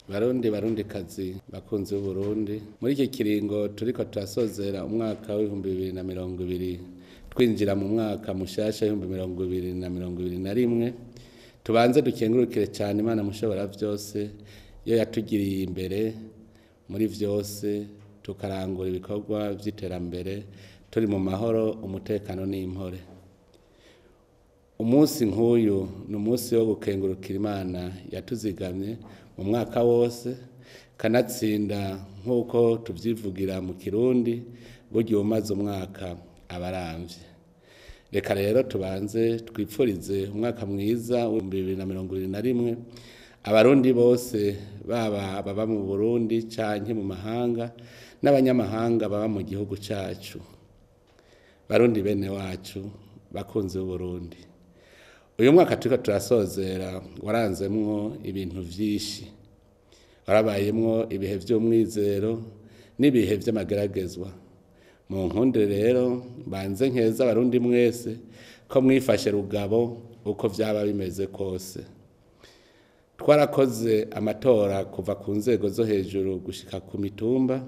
Barundi, Barundikazi, bakunzi b'Uburundi, muri iki kiringo turiko turasozera umwaka w'2020 twinjira mu mwaka mushasha w'2021, tubanze dukengurukire cyane Imana mushobora vyose iyo yatugiriye imbere muri vyose, tukarangura ibikorwa vy'iterambere turi mu mahoro, umutekano n'impore. Umunsi nk'uyu ni umunsi wo gukengurukira Imana yatuzigamye mu mwaka wose, kanatsinda nk'uko tuvyivugira mu Kirundi, burya uwumaze umwaka aba aramvye. Reka rero tubanze twipfurize umwaka mwiza w'2021 Abarundi bose, baba baba mu Burundi canke mu mahanga, n'abanyamahanga baba mu gihugu cacu. Barundi bene wacu, bakunzi b'Uburundi, uyu mwaka turiko turasozera waranzemwo ibintu vyinshi, warabayemwo ibihe vy'umwizero n'ibihe vy'amageragezwa. Mu nkundire rero mbanze nkeza Abarundi mwese ko mwifashe rugabo uko vyaba bimeze kose. Twarakoze amatora kuva ku nzego zo hejuru gushika ku mitumba,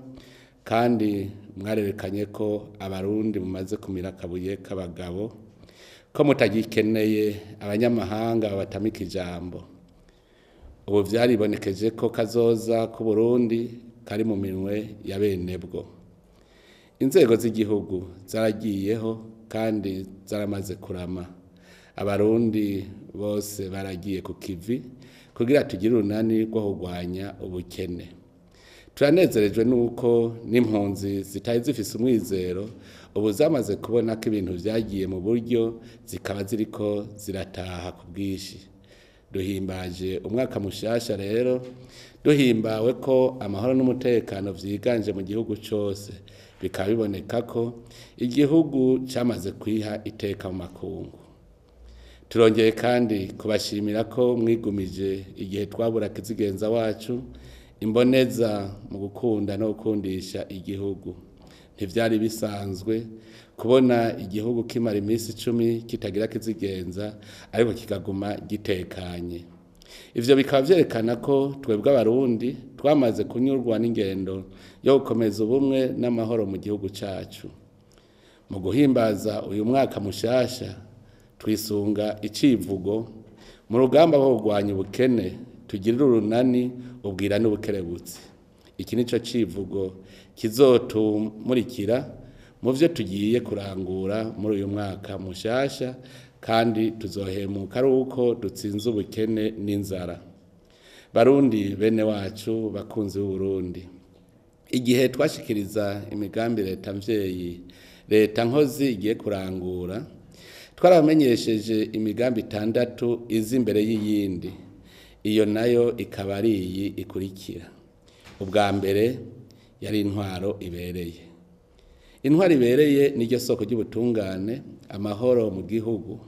kandi mwarerekanye ko Abarundi mumaze kumira akabuye k'abagabo, ko mutagikeneye abanyamahanga babatamika ijambo. Ubu vyaribonekeje ko kazoza k'Uburundi kari mu minwe ya benebwo. Inzego z'igihugu zaragiyeho kandi zaramaze kurama. Abarundi bose baragiye ku kivi kugira tugire urunani rwo kurwanya ubukene. Turanezerejwe nuko n'impunzi zitari zifise umwizero ubu zamaze kubona ko ibintu vyagiye mu buryo, zikaba ziriko zirataha ku bwinshi. Duhimbaje umwaka mushasha rero duhimbawe ko amahoro n'umutekano vyiganje mu gihugu cose, bikaba biboneka ko igihugu camaze kwiha iteka mu makungu. Turongeye kandi kubashimira ko mwigumije igihe twabura kizigenza wacu, imboneza mu gukunda no gukundisha igihugu. Ntivyari bisanzwe kubona igihugu kimara iminsi 10 kitagira kizigenza, ariko kikaguma gitekanye. Ivyo bikaba vyerekana ko twebwe Abarundi twamaze kunyurwa n'ingendo yo gukomeza ubumwe n'amahoro mu gihugu cacu. Mu guhimbaza uyu mwaka mushasha twisunga icivugo: mu rugamba rwo kurwanya ubukene tugirire urunani ubwira n'ubukerebutsi. Iki nico civugo kizotumurikira mu vyo tugiye kurangura muri uyu mwaka mushasha, kandi tuzohemuka ari uko dutsinze ubukene n'inzara. Barundi bene wacu, bakunzi b'Uburundi, igihe twashikiriza imigambi leta mvyeyi, leta nkozi igiye kurangura, twarabamenyesheje imigambi 6 iza imbere y'iyindi. Iyo nayo ikaba ari iyi ikurikira. Ubwa mbere yari intwaro ibereye. Intwaro ibereye niryo soko ry'ubutungane, amahoro mu gihugu.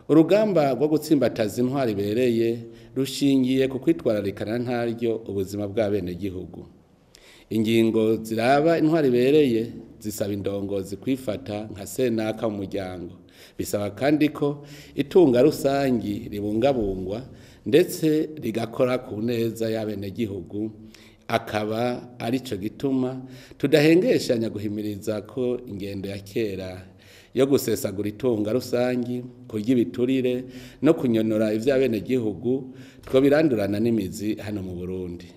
Urugamba rwo gutsimbataza intwaro ibereye rushingiye ku kwitwararikana ntaryo ubuzima bw'abenegihugu. Ingingo ziraba intwaro ibereye zisaba indongozi kwifata nka senaka mu muryango. Bisaba kandi ko itunga rusangi ribungabungwa ndetse rigakora ku neza y'abenegihugu, akaba arico gituma tudahengeshanya guhimiriza ko ingendo ya kera yo gusesagura itunga rusangi, kurya ibiturire no kunyonora ivy'abenegihugu twobirandurana n'imizi hano mu Burundi.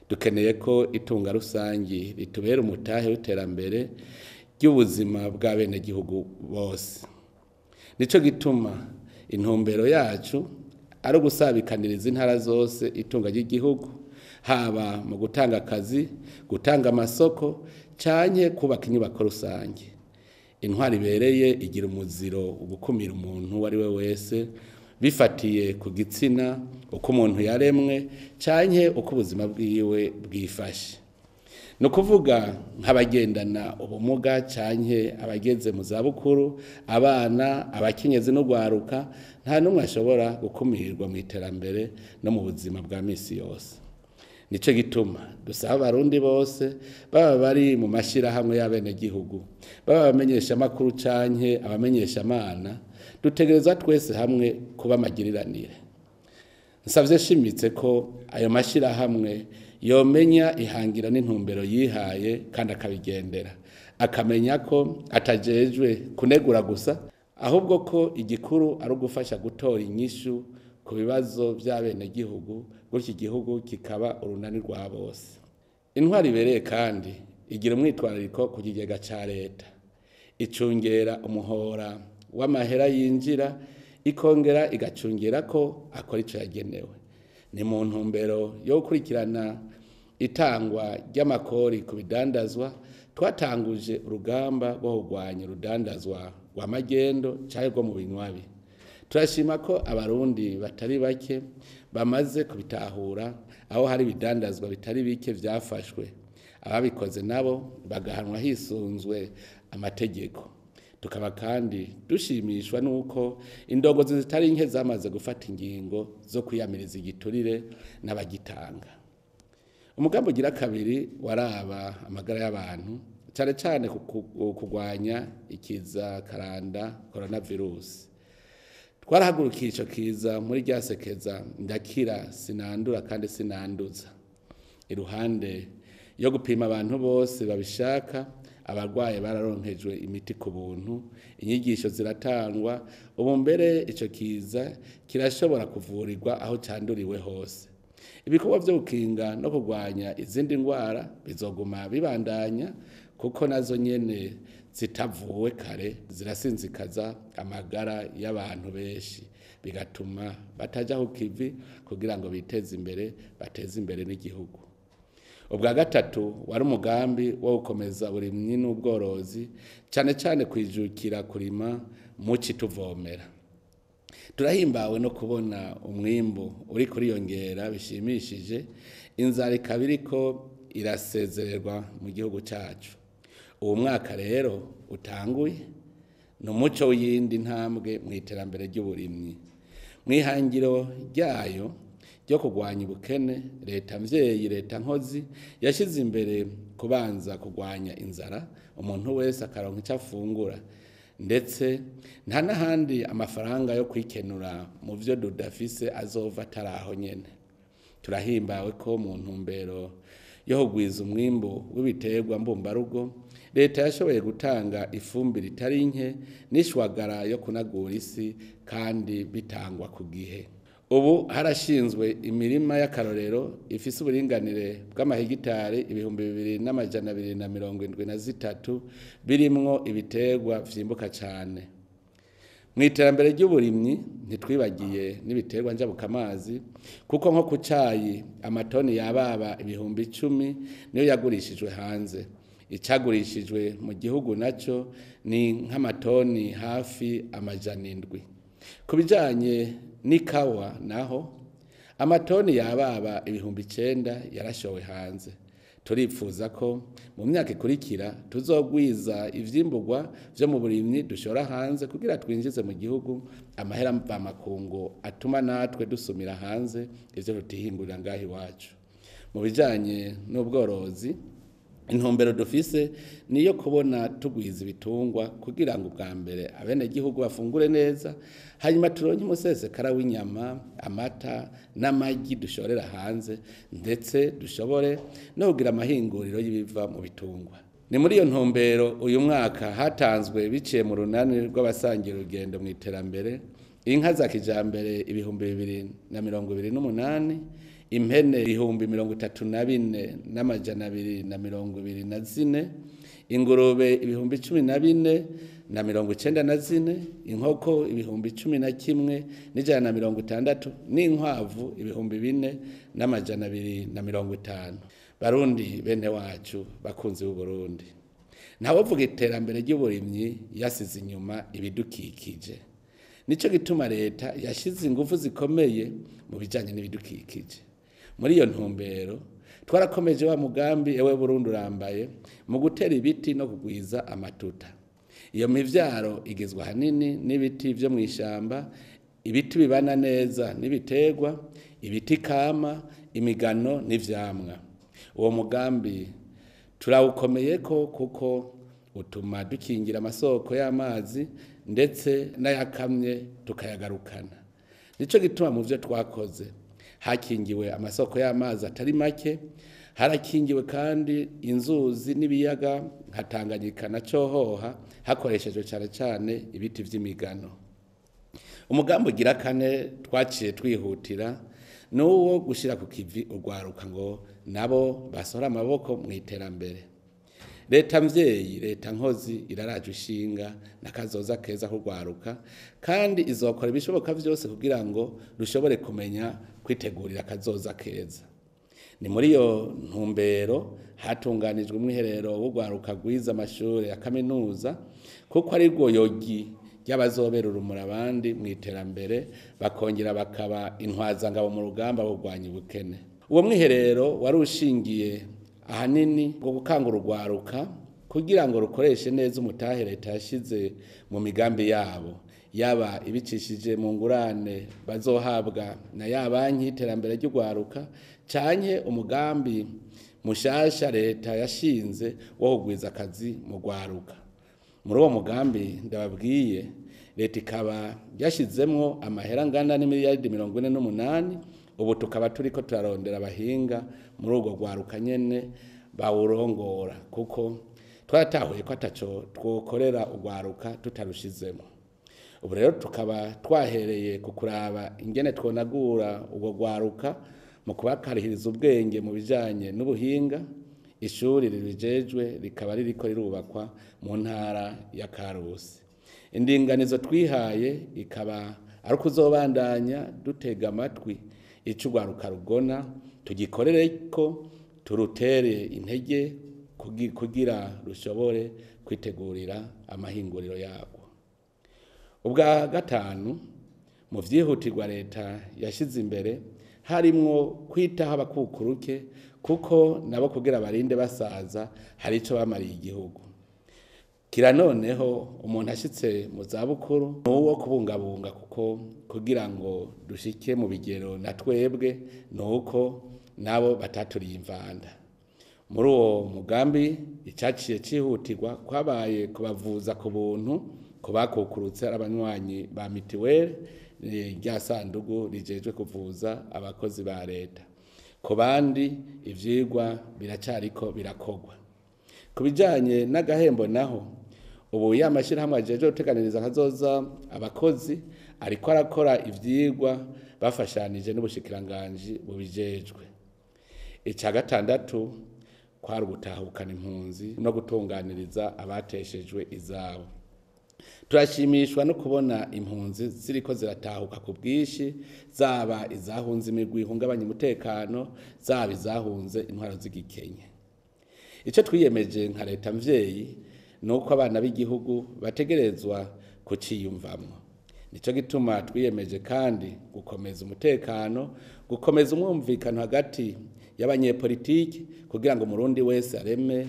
Dukeneye ko itunga rusangi ritubera umutahe w'iterambere ry'ubuzima bw'abenegihugu bose. Nico gituma intumbero yacu ari ugusabikaniriza intara zose itunga ry'igihugu, haba mu gutanga akazi, gutanga amasoko canke kubaka inyubako rusange. Intwaro ibereye igira umuziro ugukumira umuntu uwo ari we wese bifatiye ku gitsina, uko umuntu yaremwe canke uko ubuzima bwiwe bwifashe. Ni ukuvuga nk'abagendana ubumuga canke abageze mu zabukuru, abana, abakenyezi n'urwaruka, nta n'umwe ashobora gukumirwa mu iterambere no mu buzima bwa misi yose. Nico gituma dusaba Abarundi bose, baba bari mu mashirahamwe y'abenegihugu, baba abamenyeshamakuru canke abamenyeshamana, dutegerezwa twese hamwe kuba amagiriranire. Nsavye shimitse ko ayo mashirahamwe yomenya ihangira n'intumbero yihaye kandi akabigendera, akamenya ko atajejwe kunegura gusa, ahubwo ko igikuru ari ugufasha gutora inyishu ku bibazo by'abenegihugu, gutyo igihugu kikaba urunani rwa bose. Intwari ibereye kandi igira umwitwarariko ku kigega ca leta, icungera umuhora w'amahera yinjira, ikongera igacungera ko akora ico yagenewe. Ni mu ntumbero yo gukurikirana itangwa ry'amakori ku bidandazwa twatanguje urugamba rwo kurwanya urudandazwa rwa magendo canke rwo mu binywabi. Turashima ko abarundi batari bake bamaze kubitahura, aho hari ibidandazwa bitari bike vyafashwe, ababikoze nabo bagahanwa hisunzwe amategeko. Tukaba kandi dushimishwa nuko indongozi zitari nke zamaze gufata ingingo zo kwiyamiriza igiturire n'abagitanga. Umugambi ugira kabiri waraba amagara y'abantu, cane cane kurwanya ikiza karanda coronavirus. Twarahagurukiye ico kiza muri rya sekeza ndakira sinandura kandi sinanduza. Iruhande yo gupima abantu bose babishaka, abarwaye bararonkejwe imiti ku buntu, inyigisho ziratangwa. Ubu mbere ico kiza kirashobora kuvurirwa aho canduriwe hose. Ibikorwa vyo gukinga no kurwanya izindi ndwara bizoguma bibandanya, kuko nazo nyene zitavuwe kare zirasinzikaza amagara y'abantu benshi, bigatuma bataja ku kivi kugira ngo biteze imbere, bateze imbere n'igihugu. Ubwa gatatu wari umugambi wo gukomeza uburimyi n'ubworozi, cane cane kwijukira kurima muci tuvomera. Turahimbawe no kubona umwimbu uri kuriyongera bishimishije, inzara ikaba iriko irasezererwa mu gihugu cacu. Uwo mwaka rero utanguye ni umuco w'iyindi ntambwe mu iterambere ry'uburimyi. Mw'ihangiro ryayo ryo kurwanya ubukene, leta mvyeyi, leta nkozi yashize imbere kubanza kurwanya inzara, umuntu wese akaronka ico afungura, ndetse nta n'ahandi amafaranga yo kwikenura mu vyo dudafise azova ataraho nyene. Turahimbawe ko mu ntumbero yo kugwiza umwimbu w'ibiterwa mbumbarugo, leta yashoboye gutanga ifumbire itari nke n'ishwagara yo kunagura isi, kandi bitangwa ku gihe. Ubu harashinzwe imirima y'akarorero ifise uburinganire bw'amahegitari 2273 birimwo ibiterwa vyimbuka cane. Mw'iterambere ry'uburimyi ntitwibagiye n'ibiterwa njabukamazi, kuko nko ku cayi amatoni yababa 10,000 niyo yagurishijwe hanze. Icagurishijwe mu gihugu naco ni nk'amatoni hafi 700. Ku bijanye n'ikawa naho amatoni yababa 9,000 yarashowe hanze. Turipfuza ko mu myaka ikurikira tuzogwiza ivyimburwa vyo mu burimyi dushora hanze, kugira twinjize mu gihugu amahera mvamakungu atuma natwe dusumira hanze ivyo tutihingurira ngaho iwacu. Mu bijanye n'ubworozi, intumbero dufise niyo kubona tugwiza ibitungwa kugira ngo ubwa mbere abenegihugu bafungure neza, hanyuma turonke umusesekara w'inyama, amata n'amagi dushorera hanze, ndetse dushobore no kugira amahinguriro y'ibiva mu bitungwa. Ni muri iyo ntumbero uyu mwaka hatanzwe biciye mu runani rw'abasangira urugendo mu iterambere inka za kijambere 2028, impene 34,224, ingurube 14,094, inkoko 11,160 n'inkwavu 4,250. Barundi bene wacu bakunzi b'Uburundi, ntawovuga iterambere ry'uburimyi yasize inyuma ibidukikije. Nico gituma leta yashize ingufu zikomeye mu bijanye n'ibidukikije. Muri iyo ntumbero twarakomeje wa mugambi Ewe Burundi urambaye mu gutera ibiti no kugwiza amatuta. Iyo mivyaro igizwe ahanini n'ibiti vyo mw'ishamba, ibiti bibana neza n'ibiterwa, ibiti kama, imigano n'ivyamwa. Uwo mugambi turawukomeyeko kuko utuma dukingira amasoko y'amazi ndetse n'ayakamye tukayagarukana. Nico gituma mu vyo twakoze Hakingiwe amasoko y'amazi atari make, harakingiwe kandi inzuzi n'ibiyaga nka Tanganyika na Cohoha, hakoreshejwe cane cane ibiti vy'imigano. Umugambi ugira kane twaciye twihutira nuwo gushira ku kivi urwaruka ngo nabo basohora amaboko mu iterambere. Leta mvyeyi, leta nkozi iraraje ishinga nakazoza keza k'urwaruka, kandi izokora ibishoboka vyose kugira ngo rushobore kumenya kwitegurira akazoza keza. Ni muri iyo ntumbero hatunganijwe umwiherero w'urwaruka rwize amashure ya kaminuza, kuko ari rwo yogi ry'abazobera urumuri abandi mu iterambere, bakongera bakaba intwazangabo mu rugamba rwo kurwanya ubukene. Uwo mwiherero wari ushingiye ahanini bwo gukangura urwaruka kugira ngo rukoreshe neza umutahe leta yashize mu migambi yabo, yaba ibicishije mu ngurane bazohabwa na ya banki y'iterambere ry'urwaruka, canke umugambi mushasha leta yashinze wo kugwiza akazi mu rwaruka. Muri uwo mugambi ndababwiye, leta ikaba yashizemwo amahera angana n'imiliyaridi 48. Ubu tukaba turiko turarondera abahinga muri urwo rwaruka nyene bawurongora, kuko twaratahuye ko ataco twokorera urwaruka tutarushizemo. Ubu rero tukaba twahereye ku kuraba ingene twonagura urwo rwaruka mu kubakarihiriza ubwenge mu bijanye n'ubuhinga. Ishuri ribijejwe rikaba ririko rirubakwa mu ntara ya Karusi. Indinganizo twihaye ikaba ari ukuzobandanya dutega amatwi ico urwaruka rugona, tugikorereko, turutere intege kugira rushobore kwitegurira amahinguriro yarwo. Ubwa gatanu, mu vyihutirwa leta yashize imbere harimwo kwitaho abakukuruke, kuko nabo kugira barinde basaza hari ico bamariye igihugu. Kira noneho umuntu ashitse mu zabukuru nuwo kubungabunga, kuko kugira ngo dushike mu bigero na twebwe nuko nabo bataturiye imvanda. Muri uwo mugambi icaciye cihutirwa kwabaye kubavuza ku buntu ku bakukurutse ari abanywanyi ba mitiweli, rya sandugu rijejwe kuvuza abakozi ba leta. Ku bandi ivyigwa biracariko birakogwa. Ku bijanye n'agahembo naho, ubu ya mashirahamwe ajejwe guteganiriza kazoza abakozi ariko arakora ivyigwa bafashanije n'ubushikiranganji bubijejwe. Ica gatandatu kwari ugutahukana impunzi no gutunganiriza abateshejwe izabo. Turashimishwa no kubona impunzi ziriko ziratahuka ku bwinshi, zaba izahunze imigwi ihungabanya umutekano, zaba izahunze intwaro z'igikenye. Ico twiyemeje nka leta mvyeyi nuko abana b'igihugu bategerezwa kuciyumvamwo. Nico gituma twiyemeje kandi gukomeza umutekano, gukomeza umwumvikano hagati y'abanyepolitiki kugira ngo umurundi wese areme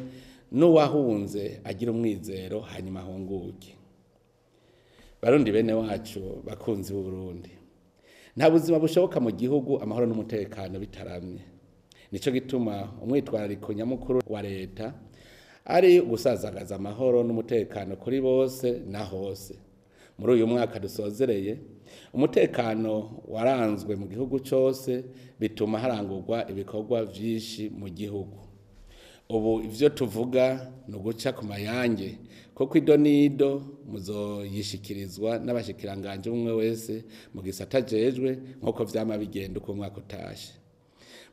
n'uwahunze agire umwizero hanyuma ahunguke. Barundi bene wacu bakunzi b'u Burundi, nta buzima bushoboka mu gihugu amahoro n'umutekano bitaramye. Nico gituma umwitwarariko nyamukuru wa leta ari gusazagaza amahoro n'umutekano kuri bose na hose. Muri uyu mwaka dusozereye, umutekano waranzwe mu gihugu cose, bituma harangurwa ibikorwa vyinshi mu gihugu. Ubu ivyo tuvuga ni uguca ku mayange, kuko ido n'ido muzoyishikirizwa n'abashikiranganje umwe wese mu gisata ajejwe, nk'uko vyama bigenda uko umwaka utashe.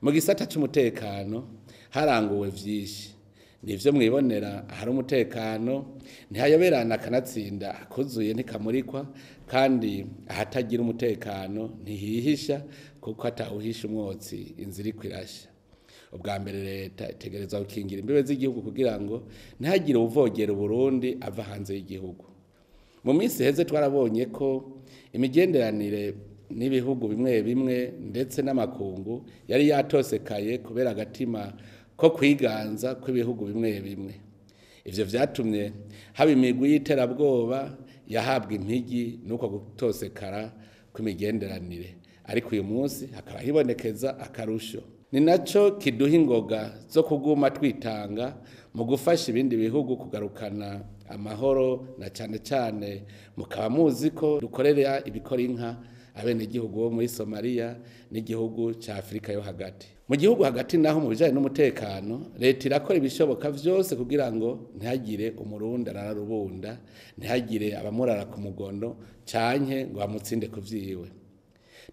Mu gisata c'umutekano haranguwe vyinshi, nivyo mwibonera. Ahari umutekano ntihayoberana, akanatsinda akuzuye ntikamurikwa, kandi ahatagira umutekano ntihihisha, kuko atawuhisha umwotsi inzira iriko irasha. Ubwa mbere leta itegerezwa gukingira imbibe z'igihugu kugira ngo ntihagire uwuvogera Uburundi ava hanze y'igihugu. Mu minsi iheze twarabonye ko imigenderanire n'ibihugu bimwe bimwe ndetse n'amakungu yari yatosekaye kubera agatima ko kwiganza kw'ibihugu bimwe bimwe. Ivyo vyatumye haba imigwi y'iterabwoba yahabwa impigi n'uko gutosekara kw'imigenderanire, ariko uyu munsi hakaba hibonekeza akarusho. Ni naco kiduha ingoga zo kuguma twitanga mu gufasha ibindi bihugu kugarukana amahoro, na cane cane mukaba muzi ko dukorera ibikora inka abenegihugu bo muri Somalia n'igihugu ca Afrika yo hagati. Mu gihugu hagati naho mu bijanye n'umutekano, leta irakora ibishoboka vyose kugira ngo ntihagire umurundi arara rubunda, ntihagire abamurara ku mugondo canke ngo bamutsinde ku vyiwe.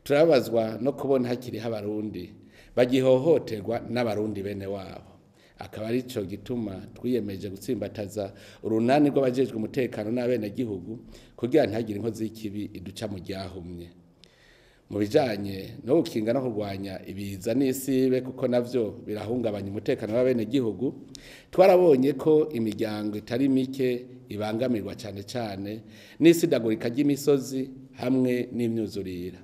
Turababazwa no kubona hakiriho abarundi bagihohoterwa n'abarundi bene wabo. Akaba arico gituma twiyemeje gutsimbataza urunani rw'abajejwe umutekano n'abenegihugu kugira ntihagire inkozi y'ikibi iduca mu ryahumye. Mu bijanye no gukinga no kurwanya ibiza n'isibe, kuko navyo birahungabanya umutekano w'abenegihugu, twarabonye ko imiryango itari mike ibangamirwa cane cane n'isidagurika ry'imisozi hamwe n'imyuzurira.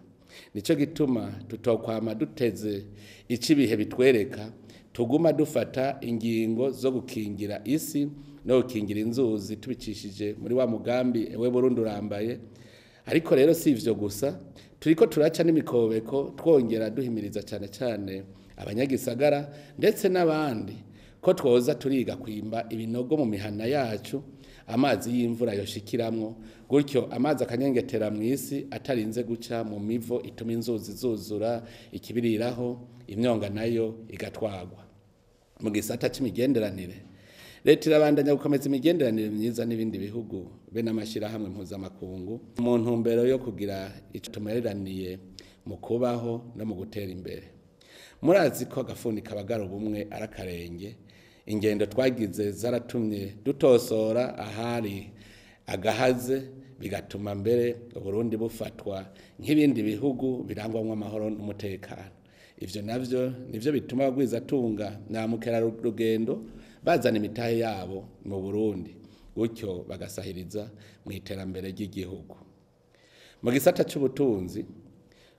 Nico gituma tutokwama duteze ico ibihe bitwereka, tuguma dufata ingingo zo gukingira isi no gukingira inzuzi tubicishije muri wa mugambi Ewe Burundi urambaye. Ariko rero si ivyo gusa, turiko turaca n'imikobeko twongera duhimiriza cane cane abanyagisagara ndetse n'abandi ko twoza turiga kwimba ibinogo mu mihana yacu amazi y'imvura yoshikiramwo, gutyo amazi akanyengetera mw'isi atarinze guca mu mivo ituma inzuzi zuzura ikibiriraho, imyonga nayo igatwagwa. Mu gisata c'imigenderanire, leta irabandanya gukomeza imigenderanire myiza n'ibindi bihugu be n'amashirahamwe mpuzamakungu mu ntumbero yo kugira ico tumereraniye mu kubaho no mu gutera imbere. Murazi ko agafuni kabagara ubumwe ari akarenge. Ingendo twagize zaratumye dutosora ahari agahaze, bigatuma mbere Uburundi bufatwa nk'ibindi bihugu birangwamwo amahoro n'umutekano. Ivyo navyo nivyo bituma abagwizatunga na mukerarugendo bazana imitahe yabo mu Burundi, gutyo bagasahiriza mu iterambere ry'igihugu. Mu gisata c'ubutunzi,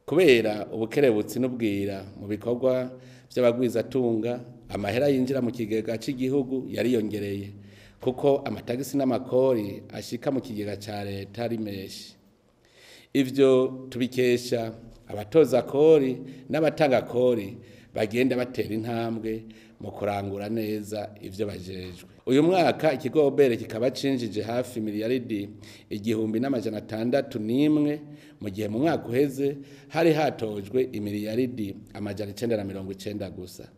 kubera ubukerebutsi n'ubwira mu bikorwa vy'abagwizatunga, amahera yinjira mu kigega c'igihugu yariyongereye, kuko amatagisi n'amakori ashika mu kigega ca leta ari menshi. Ivyo tubikesha abatoza kori n'abatanga kori bagenda batera intambwe mu kurangura neza ivyo bajejwe. Uyu mwaka ikigo OBR kikaba cinjije hafi miliyaridi 1601, mu gihe mu mwaka uheze hari hatojwe imiliyaridi 990 gusa.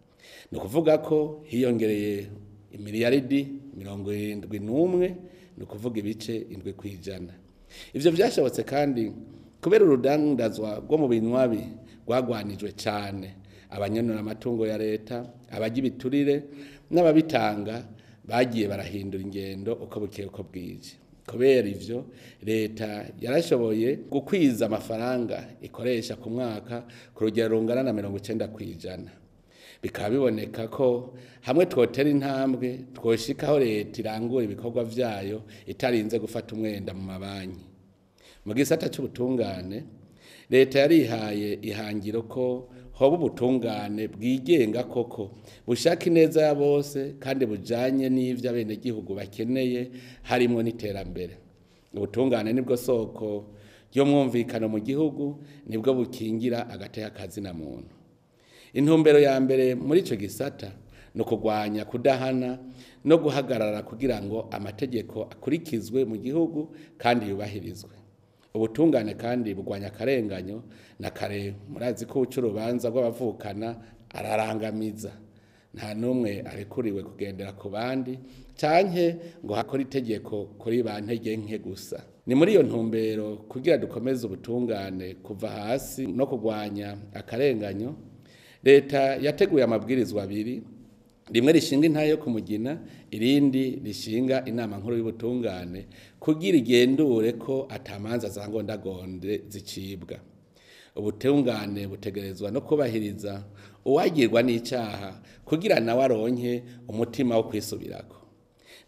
Ni ukuvuga ko hiyongereye imiliyaridi 71, ni ukuvuga ibice 7%. Ivyo vyashobotse kandi kubera urudandazwa rwo mu binywabi rwagwanijwe cane, abanyenura amatungo ya leta, abarya ibiturire n'ababitanga bagiye barahindura ingendo uko bukeye uko bwije. Kubera ivyo, leta yarashoboye gukwiza amafaranga ikoresha ku mwaka ku rugero rungana na 90%. Bikaba biboneka ko hamwe twotera intambwe twoshikaho leta irangura ibikorwa vyayo itarinze gufata umwenda mu mabanki. Mu gisata c'ubutungane, leta yarihaye ihangiro ko hoba ubutungane bwigenga koko bushaka ineza ya bose kandi bujanye n'ivyo abenegihugu bakeneye, harimwo n'iterambere. Ubutungane nibwo soko ry'umwumvikano mu gihugu, nibwo bukingira agateka kazina muntu. Intumbero ya mbere muri ico gisata ni ukugwanya kudahana no guhagarara kugira ngo amategeko akurikizwe mu gihugu kandi yubahirizwe. Ubutungane kandi bugwanya akarenganyo na kare. Murazi ko uca urubanza rw'abavukana ararangamiza, nta n'umwe arekuriwe kugendera ku bandi canke ngo hakore itegeko kuri ba ntege nke gusa. Ni muri iyo ntumbero kugira dukomeze ubutungane kuva hasi no kugwanya akarenganyo, leta yateguye amabwirizwa abiri, rimwe rishinga intahe yo kumugina, irindi rishinga inama nkuru y'ubutungane kugira igendure ko atamanza za ngondagonde zicibwa. Ubutungane butegerezwa no kubahiriza uwagirwa n'icaha kugira nawe aronke umutima wo kwisubirako.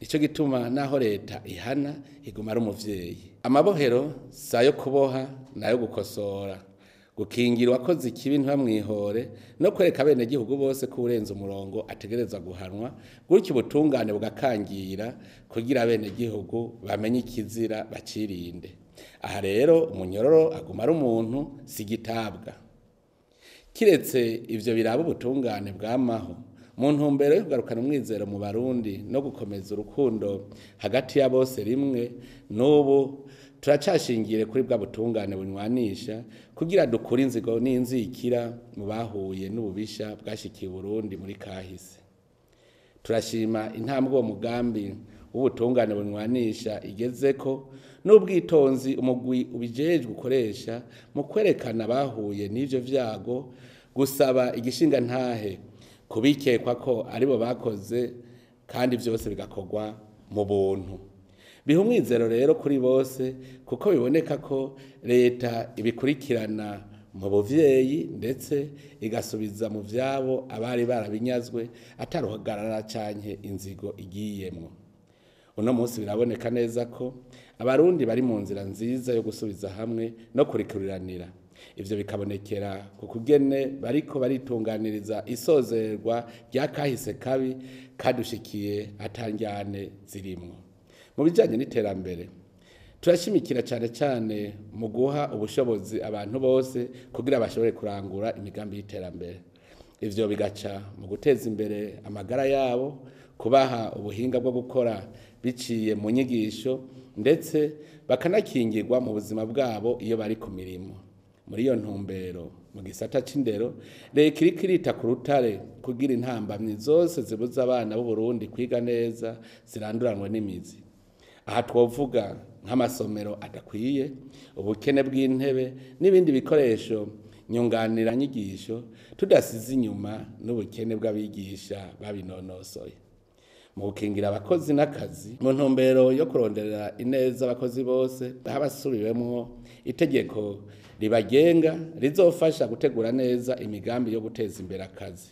Nico gituma naho leta ihana iguma ari umuvyeyi. Amabohero si ayo kuboha nayo gukosora, gukingira uwakoze ikibi ntibamwihore, no kwereka abenegihugu bose ko urenze umurongo ategerezwa guhanwa, gutyo ubutungane bugakangira kugira abenegihugu bamenye ikizira bacirinde. Aha rero umunyororo aguma ari umuntu, si igitabwa. Kiretse ivyo biraba ubutungane bwamaho, mu ntumbero yo kugarukana umwizero mu Barundi no gukomeza urukundo hagati ya bose rimwe, n'ubu turacashingiye kuri bwa butungane bunywanisha kugira dukure inzigo n'inzikira mu bahuye n'ububisha bwashikiye Burundi muri kahise. Turashima intambwe uwo mugambi w'ubutungane bunywanisha igezeko n'ubwitonzi umugwi ubijejwe ukoresha mu kwerekana abahuye n'ivyo vyago, gusaba igishinga ntahe kubikekwa ko aribo bakoze, kandi vyose bigakorwa mu buntu. Biha umwizero rero kuri bose, kuko biboneka ko leta ibikurikirana mu buvyeyi ndetse igasubiza mu vyabo abari barabinyazwe ataruhagarara canke inzigo igiyemwo. Uno munsi biraboneka neza ko abarundi bari mu nzira nziza yo gusubiza hamwe no kurikuriranira. Ivyo bikabonekera ku kugene bariko baritunganiriza isozerwa rya kahise kabi kadushikiye atanjyane zirimwo. Mu bijanye n'iterambere, turashimikira cane cane mu guha ubushobozi abantu bose kugira bashobore kurangura imigambi y'iterambere. Ivyo bigaca mu guteza imbere amagara yabo, kubaha ubuhinga bwo gukora biciye mu nyigisho, ndetse bakanakingirwa mu buzima bwabo iyo bari ku mirimo. Muri iyo ntumbero, mu gisata c'indero, leta iriko irita ku rutare kugira intambamyi zose zibuza abana b'Uburundi kwiga neza ziranduranwe n'imizi. Aha twovuga nk'amasomero adakwiye, ubukene bw'intebe n'ibindi bikoresho nyunganiranyigisho, tudasize inyuma n'ubukene bw'abigisha babinonosoye. Mu gukingira abakozi n'akazi, mu ntumbero yo kuronderera ineza abakozi bose, habasubiwemwo itegeko ribagenga rizofasha gutegura neza imigambi yo guteza imbere akazi.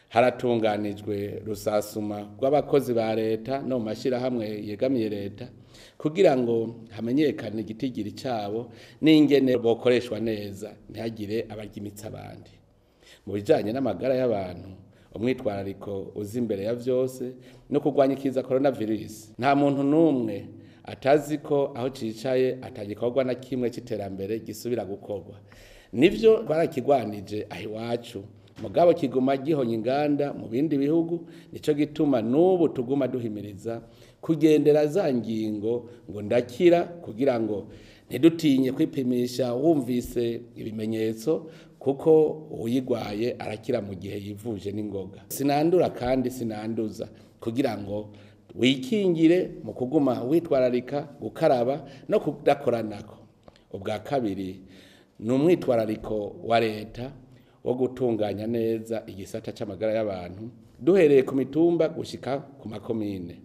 Haratunganijwe rusasuma rw'abakozi ba leta no mu mashirahamwe yegamiye leta kugira ngo hamenyekane igitigiri cabo n'ingene bokoreshwa neza, ntihagire abarya imitsi abandi. Mu bijanye n'amagara y'abantu, umwitwarariko uza imbere ya vyose no kurwanya ikiza coronavirus. Nta muntu n'umwe atazi ko aho cicaye atagikorwa na kimwe c'iterambere gisubira gukorwa. Nivyo twarakigwanije aho iwacu, mugabo kiguma gihonya inganda mu bindi bihugu. Nico gituma n'ubu tuguma duhimiriza kugendera za ngingo ngo ndakira, kugira ngo ntidutinye kwipimisha wumvise ibimenyetso, kuko uyigwaye arakira mu gihe yivuje n'ingoga. Sinandura kandi sinanduza, kugira ngo wikingire mu kuguma witwararika gukaraba no kudakoranako. Ubwa kabiri ni umwitwarariko wa leta wo gutunganya neza igisata c'amagara y'abantu, duhereye ku mitumba gushika ku makomine.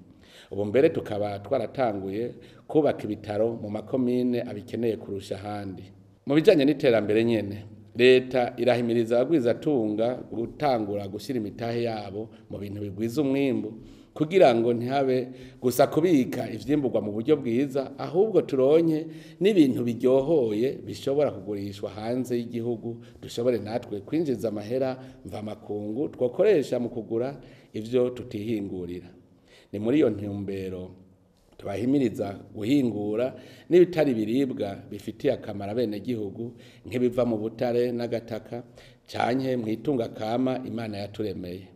Ubu mbere tukaba twaratanguye kubaka ibitaro mu makomine abikeneye kurusha ahandi. Mu bijanye n'iterambere nyene, leta irahimiriza abagwizatunga gutangura gushira imitahe yabo mu bintu bigwiza umwimbu, kugira ngo ntihabe gusa kubika ivyimburwa mu buryo bwiza, ahubwo turonke n'ibintu biryohoye bishobora kugurishwa hanze y'igihugu, dushobore natwe kwinjiza amahera mvamakungu twokoresha mu kugura ivyo tutihingurira. Ni muri iyo ntumbero tubahimiriza guhingura n'ibitari biribwa bifitiye akamaro abenegihugu, nk'ibiva mu butare n'agataka canke mw'itunga kama Imana yaturemeye.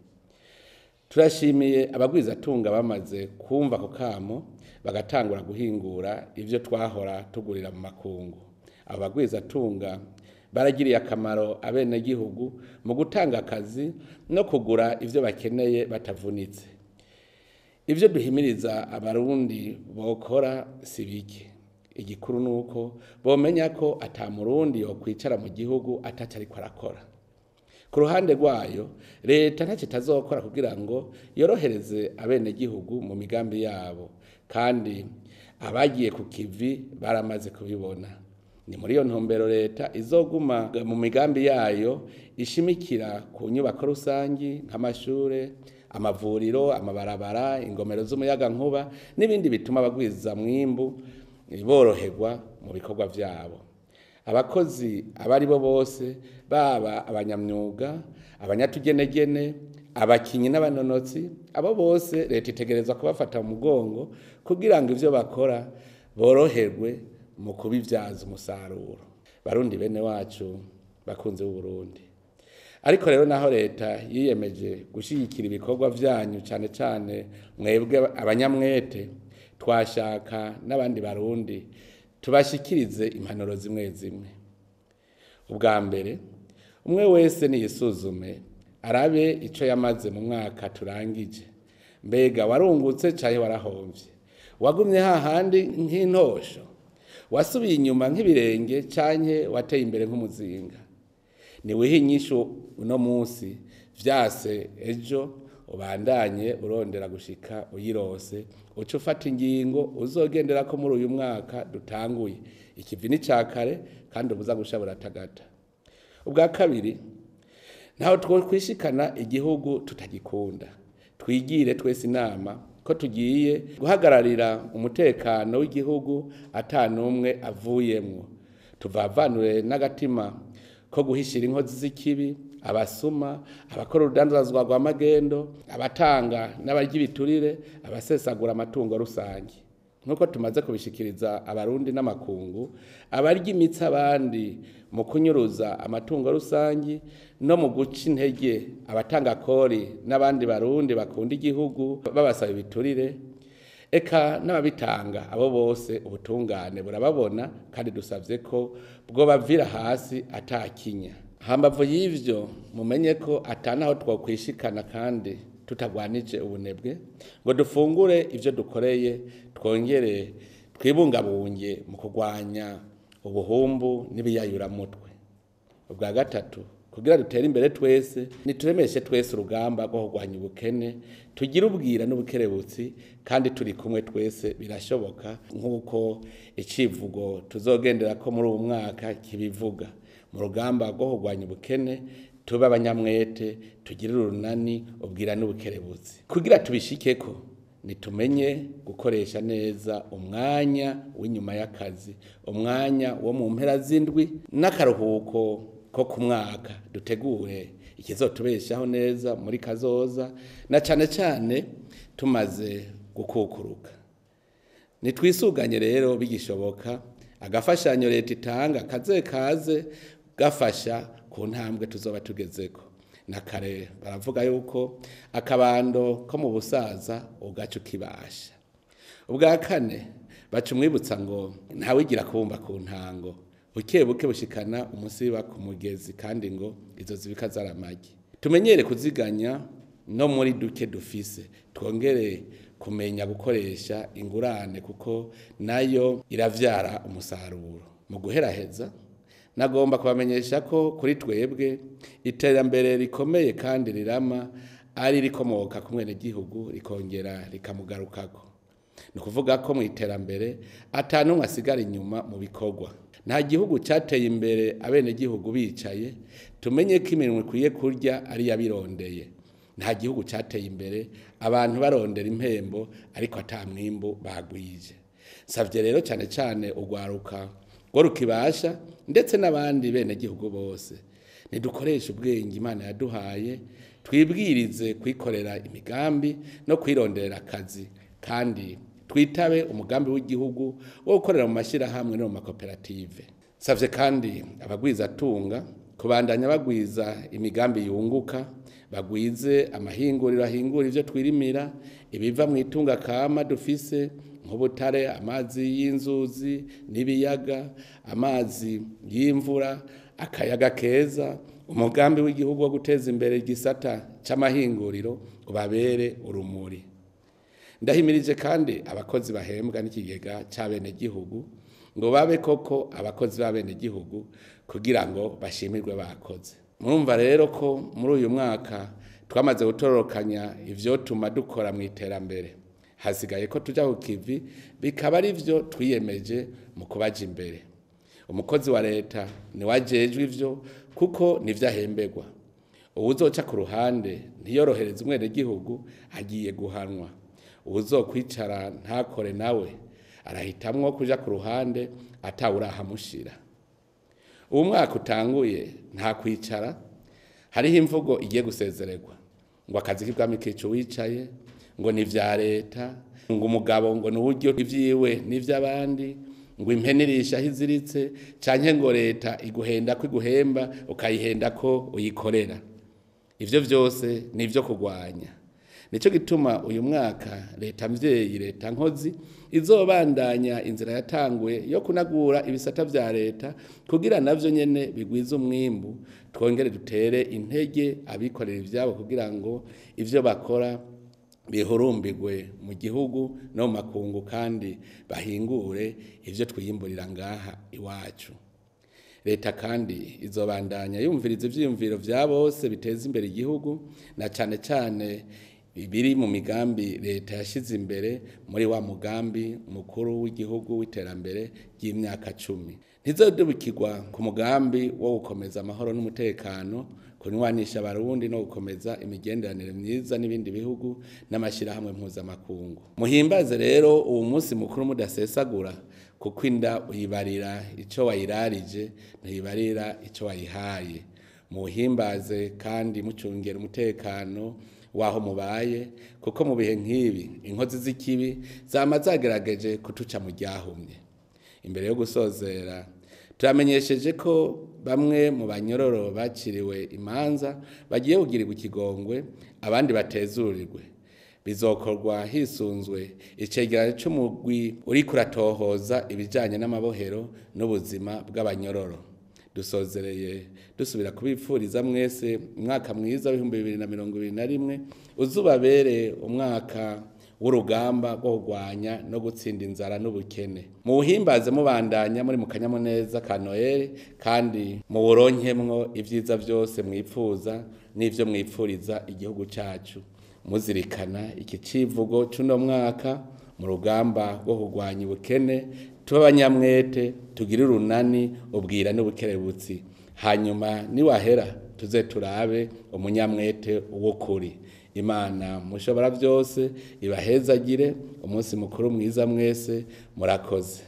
Turashimiye abagwizatunga bamaze kumva ako kamo bagatangura guhingura ivyo twahora tugurira mu makungu. Abo bagwizatunga baragiriye akamaro abenegihugu mu gutanga akazi no kugura ivyo bakeneye batavunitse. Ivyo duhimiriza abarundi bokora si bike. Igikuru nuko bomenya ko ata murundi yokwicara mu gihugu ataco ariko arakora. Ku ruhande rwayo, leta ntaco itazokora kugira ngo yorohereze abenegihugu mu migambi yabo, kandi abagiye ku kivi baramaze kubibona. Ni muri iyo ntumbero leta izoguma mu migambi yayo ishimikira ku nyubako rusangi nk'amashure, amavuriro, amabarabara, ingomero z'umuyagankuba n'ibindi bituma abagwiza mwimbu boroherwa mu bikorwa vyabo. Abakozi abari bo bose, baba abanyamyuga, abanyatugenegene, abakinyi n'abanonotsi, abo bose leta itegerezwa kubafata mu mugongo kugira ngo ivyo bakora boroherwe mu kubivyaza umusaruro. Barundi bene wacu bakunze b'Uburundi, ariko rero naho leta yiyemeje gushigikira ibikorwa vyanyu cane cane mwebwe abanyamwete, twashaka n'abandi barundi Tubashikirize impanuro zimwe zimwe. Ubwa mbere, umwe wese niyisuzume arabe ico yamaze mu mwaka turangije. Mbega warungutse canke warahomvye? Wagumye hahandi nk'intosho? Wasubiye inyuma nk'ibirenge canke wateye imbere nk'umuzinga? Niwihe inyishu uno munsi, vyase ejo ubandanye urondera gushika uyirose, uce ufata ingingo uzogenderako muri uyu mwaka dutanguye. Ikivi ni ca kare kandi ubuza gusha buratagata. Ubwa kabiri, ntaho twokwishikana igihugu tutagikunda. Twigire twese inama ko tugiye guhagararira umutekano w'igihugu ata n'umwe avuyemwo. Tuvavanure n'agatima ko guhishira inkozi z'ikibi, abasuma, abakora urudandazwa rwa magendo, abatanga n'abarya ibiturire, abasesagura amatungo rusange. Nk'uko tumaze kubishikiriza Abarundi n'amakungu, abarya imitsi abandi mu kunyuruza amatungo rusangi no mu guca intege abatanga kori n'abandi Barundi bakunda igihugu babasaba ibiturire, eka n'ababitanga, abo bose ubutungane burababona kandi dusavye ko bwobavira hasi atakinya. Hambavu y'ivyo, mumenye ko atanaho twokwishikana kandi tutagwanije ubunebwe ngo dufungure ivyo dukoreye, twongere twibungabunge mu kurwanya ubuhumbu n'ibiyayuramutwe. Ubwa gatatu, kugira dutere imbere twese, nituremeshe twese urugamba rwo kurwanya ubukene, tugire ubwira n'ubukerebutsi kandi turi kumwe twese birashoboka, nk'uko icivugo tuzogenderako muri uwu mwaka kibivuga. Mu rugamba rwo kurwanya ubukene tube abanyamwete, tugire urunani, ubwira n'ubukerebutsi. Kugira tubishikeko, nitumenye gukoresha neza umwanya w'inyuma y'akazi, umwanya wo mu mpera z'indwi n'akaruhuko ko ku mwaka. Dutegure ikizotubeshaho neza muri kazoza, na cane cane tumaze gukukuruka. Nitwisuganye rero bigishoboka, agafashanyo leta itanga kaze kaze gafasha ku ntambwe tuzoba tugezeko. Na kare baravuga yuko akabando ko mu busaza ugaca ukibasha. Ubwa kane, baca umwibutsa ngo ntawigira kubumba ku ntango, buke buke bushikana umusiba ku mugezi, kandi ngo izo zibika zaramagi. Tumenyere kuziganya no muri duke dufise, twongere kumenya gukoresha ingurane kuko nayo iravyara umusaruro. Mu guheraheza, nagomba kubamenyesha ko kuri twebwe iterambere rikomeye kandi rirama ari rikomoka ku mwenegihugu rikongera rikamugarukako. Ni ukuvuga ko mu iterambere ata n'umwe asigara inyuma mu bikorwa. Nta gihugu cateye imbere abenegihugu bicaye. Tumenye ko iminwe ikwiye kurya ari yabirondeye. Nta gihugu cateye imbere abantu barondera impembo ariko ata mwimbu bagwije. Savye rero cane cane urwaruka rwo rukibasha ndetse n'abandi benegihugu bose, nidukoreshe ubwenge Imana yaduhaye, twibwirize kwikorera imigambi no kwironderera akazi, kandi twitabe umugambi w'igihugu wo gukorera mu mashyirahamwe no mu makoperative. Savye kandi abagwizatunga kubandanya bagwiza imigambi yunguka, bagwize amahinguriro ahingura ivyo twirimira, ibiva mu itunga kama dufise nk'ubutare, amazi y'inzuzi n'ibiyaga, amazi y'imvura, akayaga keza. Umugambi w'igihugu wo guteza imbere igisata c'amahinguriro ubabere urumuri. Ndahimirije kandi abakozi bahembwa n'ikigega c'abenegihugu ngo babe koko abakozi b'abenegihugu kugira ngo bashimirwe bakoze. Murumva rero ko muri uyu mwaka twamaze gutororokanya ivyotuma dukora mu iterambere. Hasigaye ko tuja ku kivi, bikaba ari vyo twiyemeje mu kubaja imbere. Umukozi wa leta niwe ajejwe ivyo kuko nivyo ahemberwa. Uwuzoca ku ruhande ntiyorohereze umwenegihugu agiye guhanwa. Uwuzokwicara ntakore nawe arahitamwo kuja ku ruhande atawurahamushira. Uwu mwaka utanguye nta kwicara, hariho imvugo igiye gusezererwa ngo akazi k'ibwami kica uwicaye, ngo ni ivya leta, ngo umugabo ngo ni uburyo ivyiwe n'ivy'abandi, ngo impene irisha aho iziritse, canke ngo leta iguhenda ko iguhemba ukayihenda ko uyikorera. Ivyo vyose ni ivyo kurwanya. Nico gituma uyu mwaka leta mvyeyi, leta nkozi, izobandanya inzira yatanguye yo kunagura ibisata vya leta kugira navyo nyene bigwize umwimbu, twongere dutere intege abikorera ivyabo kugira ngo ivyo bakora bihurumbirwe mu gihugu no mu makungu, kandi bahingure ivyo twiyimburira ngaha iwacu. Leta kandi izobandanya yumviriza ivyiyumviro vya bose biteza imbere igihugu, na cane cane ibiri mu migambi leta yashize imbere muri wa mugambi mukuru w'igihugu w'iterambere ry'imyaka 10. Ntizodubikirwa ku mugambi wo gukomeza amahoro n'umutekano, kunywanisha abarundi no gukomeza imigenderanire myiza n'ibindi bihugu n'amashirahamwe mpuzamakungu. Muhimbaze rero uwo munsi mukuru mudasesagura, kuko inda uyibarira ico wayirarije, ntuyibarira ico wayihaye. Muhimbaze kandi mucungera umutekano waho mubaye, kuko mu bihe nk'ibi inkozi z'ikibi zama zagerageje kutuca mu ryahumye. Imbere yo gusozera, turamenyesheje ko bamwe mu banyororo bakiriwe imanza bagiye kugirirwa ikigongwe, abandi batezurirwe. Bizokorwa hisunzwe icegeranyo c'umugwi uriko uratohoza ibijanye n'amabohero n'ubuzima bw'abanyororo. Dusozereye dusubira kubipfuriza mwese umwaka mwiza w'2021, uzubabere umwaka w'urugamba rwo kurwanya no gutsinda inzara n'ubukene. Muwuhimbaze mubandanya muri mu kanyamuneza ka Noel, kandi muwuronkemwo ivyiza vyose mwipfuza n'ivyo mwipfuriza igihugu cacu, muzirikana iki civugo c'uno mwaka: mu rugamba rwo kurwanya ubukene tube abanyamwete, tugire urunani, ubwira n'ubukerebutsi. Hanyuma niwahera tuze turabe umunyamwete w'ukuri. Imana mushobora byose ibahezagire. Umunsi mukuru mwiza mwese, murakoze.